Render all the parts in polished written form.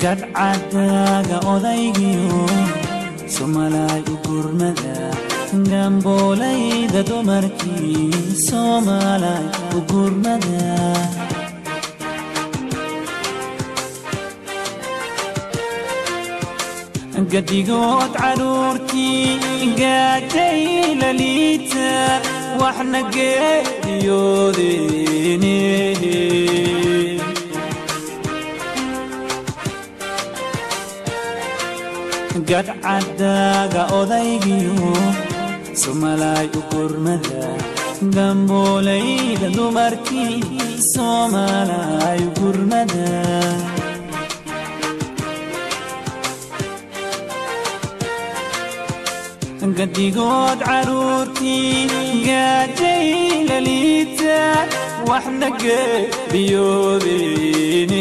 Gadhcadaaga odaygiyo Soomaalay u gurmada, gambooleyda dumarkii Soomaalay u gurmada. Gadigood caruurtii gaajay laliita, waxna geeriyoodeen. Gadhcadaaga odaygiyo Soomaalay u gurmada, gambooleyda dumarkii Soomaalay u gurmada. Gadigood caruurtii gaajay laliita, waxna geeriyoodeen.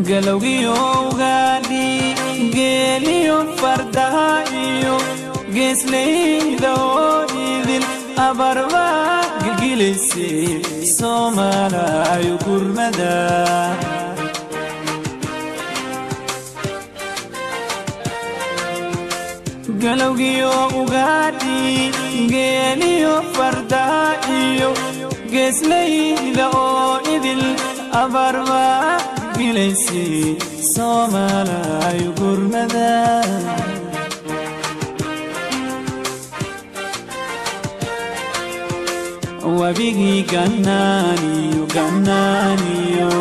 Galowgiyo ugaadhi, geeliyo fardaha iyo geesleyda oo idil abarbaa gilgilaysay, Soomaalay u gurmada. Galowgiyo ugaadhi, geeliyo fardaha iyo geesleyda oo idil abarbaa gilgilaysay, Soomaalay u gurmada. Wabigii gannaaniyo gannaaniyo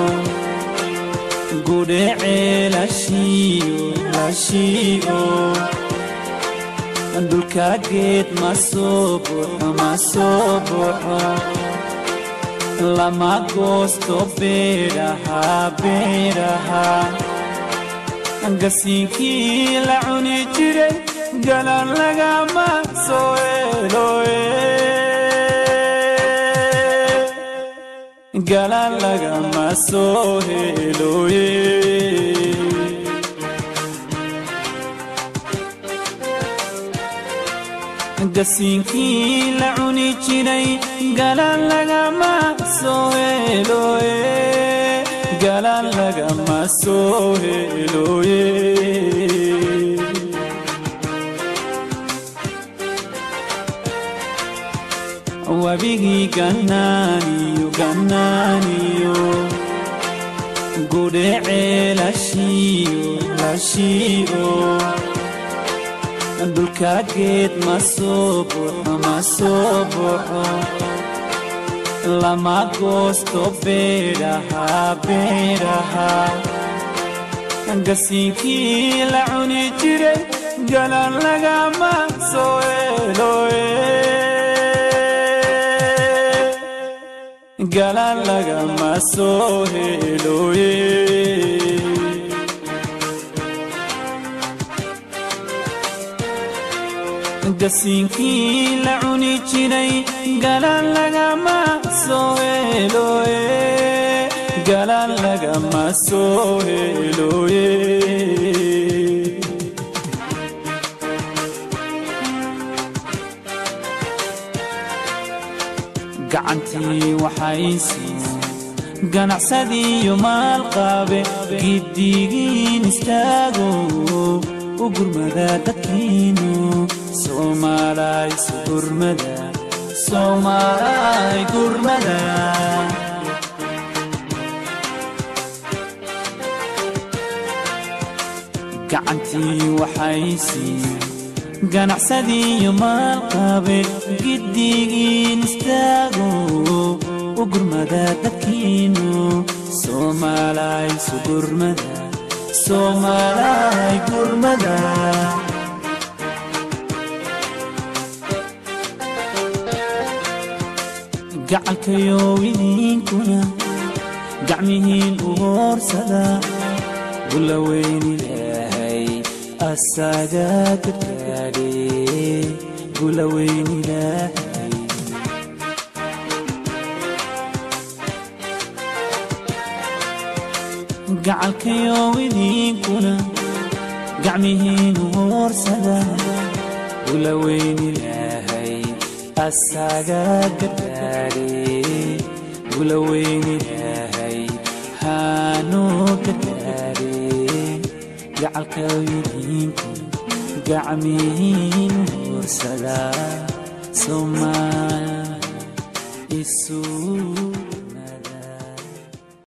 gudhece lashiyo lashiyo, dhulka geed ma soo buxo ma soo buxo, lama goosto beeraha beeraha. Gasiinkii la cuni jiray galan lagama soo heloye, galan lagama soo heloye. Gasiinkii la cuni jiray galan lagama soo heloye, galan lagama soo heloye. Wabigii gannaaniyo gannaaniyo gudhece lashiyo lashiyo, dhulka geed ma soo buxo ma soo buxo, lama goosto beeraha beeraha. Gasiinkii la cuni jiray galan lagama soo heloye, galan lagama soo heloye. Gasiinkii la cuni jiray galan lagama soo heloye, galan lagama soo heloye. Gacantii waxaysi ganacsadiyo maalqaabe, giddigiin istaago u gurmada dadkiinu. Soomaalay su gurmada, Soomaalay gurmada. Gacantii waxaysi ganacsadiyo maalqaabe, giddigiin istaago u gurmada dadkiinu. Soomaalay su gurmada, Soomaalay gurmada. Gacalkayo idinkuna gacmihiin u hoorsada, gulaweyn Ilaahay asaga gargaadhe, gulaweyn Ilaahay. Gacalkayo idinkuna gacmihiin u hoorsada, gulaweyn Ilaahay Asaga gargaare, gula weyn Ilaahay hanoo gargaare. Gacalka idinku gacmihiin huursada, Soomaal isu.